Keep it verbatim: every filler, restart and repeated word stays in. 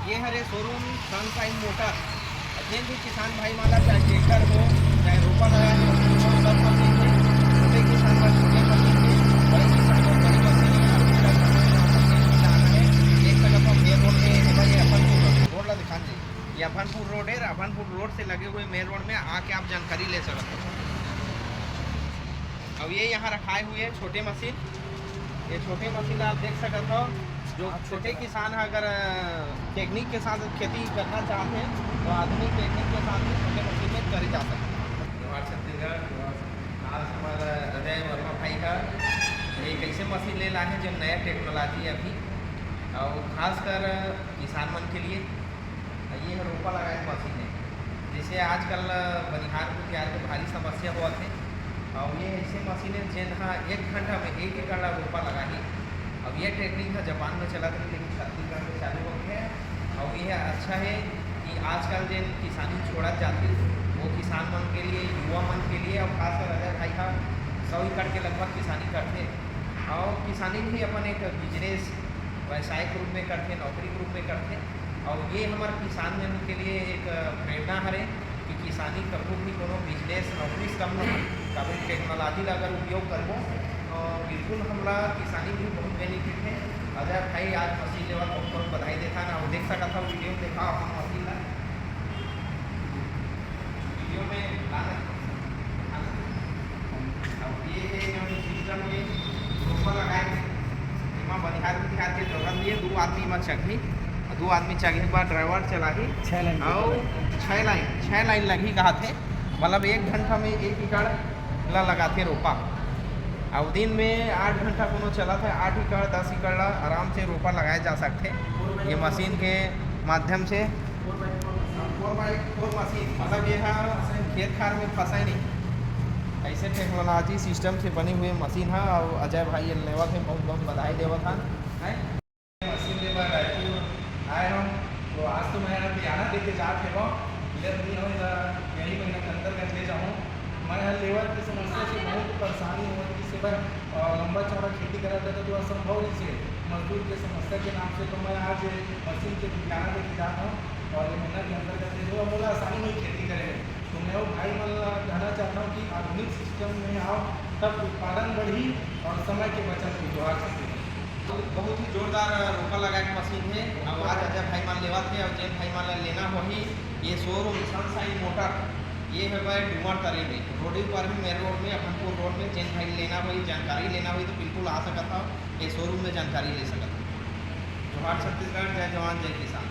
ये हरे showroom sunshine motor. जेन भी किसान भाई मन ला, चाहे ट्रैक्टर हो, चाहे रोपा लगाए हो, सब मशीन हे। छोटे किसान बर छोटे मशीन हे, बड़े किसान बर बड़े मशीन हे। आप किसान हे, देख सकत हो, मेन रोड में हे भाई, अफनपुर रोड, रोड ला दिखान दे। ये अफनपुर रोड है, अफनपुर रोड से लगे हुए मेन रोड में आके आप जानकारी ले सकते हो। अब ये यहाँ रखाए हुए हैं छोटे मशीन। ये छोटे मशीन आप देख सकत हो, जो छोटे किसान ह अगर टेक्निक के साथ खेती करना चाहते हैं, तो आधुनिक टेक्निक के साथ भी छोटे मशीन में करे जा सकते हैं। जोहार छत्तीसगढ़। आज हमारा अजय वर्मा भाई का एक ऐसे मशीन ले ला है जो नया टेक्नोलॉजी है अभी, और खासकर किसान मन के लिए। ये ह रोपा लगाए के मशीन है। जैसे आजकल बनिहार कुतियार के भारी समस्या होवत है, और ये ऐसे मशीन है जेन ह एक घंटा में एक एकड़ ला रोपा लगाही। अब ये टेक्निक ह जापान में चलत रही, लेकिन छत्तीसगढ़ में चालू हो गया है। और ये अच्छा है कि आजकल जेन किसानी छोड़त जाते, वो किसान मन के लिए, युवा मन के लिए, और खासकर अजय भाई का सौ एकड़ के लगभग किसानी करते, और किसानी भी अपन एक बिजनेस, व्यावसायिक रूप में करते, नौकरी के रूप में करते। और ये हमारे किसान मन के लिए एक प्रेरणा हरे कि किसानी कभू भी कोनो बिजनेस, नौकरी से कम न हो। काबर टेक्नोलॉजी ला अगर उपयोग करबो, तो बिल्कुल हमला किसानी भी बहुत बेनिफिट है। अजय भाई आज मशीन लेवत बहुत बहुत बधाई देथन। और देख सकत हो, वीडियो में देखा अपन मशीन ला, वीडियो में लाना। अब ये है जो सिस्टम में रोपा लगाए, एमा बनिहार बिहार के जरूरत नहीं है, दो आदमी में चघी, दो आदमी चघे के बाद ड्राइवर चलाही। छह लाइन। और छः लाइन, छः लाइन लगही कहा थे, मतलब एक घंटा में एक एकड़ ला लगाथे रोपा। और दिन में आठ घंटा कोनो चलत है, आठ एकड़, दस एकड़ ला आराम से रोपा लगाए जा सकथे ये मशीन के माध्यम से। फोर बाई फोर मशीन, मतलब ये ह खेत खार में फंसे नहीं, ऐसे टेक्नोलॉजी सिस्टम से बने हुए मशीन है। और अजय भाई ये लेवत है, बहुत बहुत बधाई देवत हन। हैं? मशीन ले बर रायपुर आए हूँ, तो आज तो मैं लुधियाना दे के जात हे, मिलत नहीं हो, यही महीना के अंतर्गत ले जाऊँ। मैं हर लेबर की समस्या से बहुत परेशानी होत रहिस हे, लंबा चौड़ा खेती करत रहे तो असंभव रहिस हे मजदूर के समस्या के नाम से। तो मैं आज मशीन के लुधियाना दे के जात हूँ और ये महीना के अंतर्गत ले जाऊँ, मोला आसानी होही खेती करे में। तो मैं वो भाई मन ला कहना चाहता हूँ कि आधुनिक सिस्टम में आओ, तब उत्पादन बढ़ी और समय के बचत भी। जोहार छत्तीसगढ़। बहुत ही जोरदार रोपा लगाए के मशीन है। अब आज अजय भाई मन लेवत हे और जेन भाई मन ला लेना होही, ये शोरूम सनशाइन मोटर, ये है भाई डूमर तरी में, रोड पर भी, मेन रोड में, अफनपुर रोड में। जेन भाई लेना होही, जानकारी लेना होही तो बिल्कुल आ सकत हो, ये शोरूम में जानकारी ले सकत हो। जोहार छत्तीसगढ़, जय जवान जय किसान।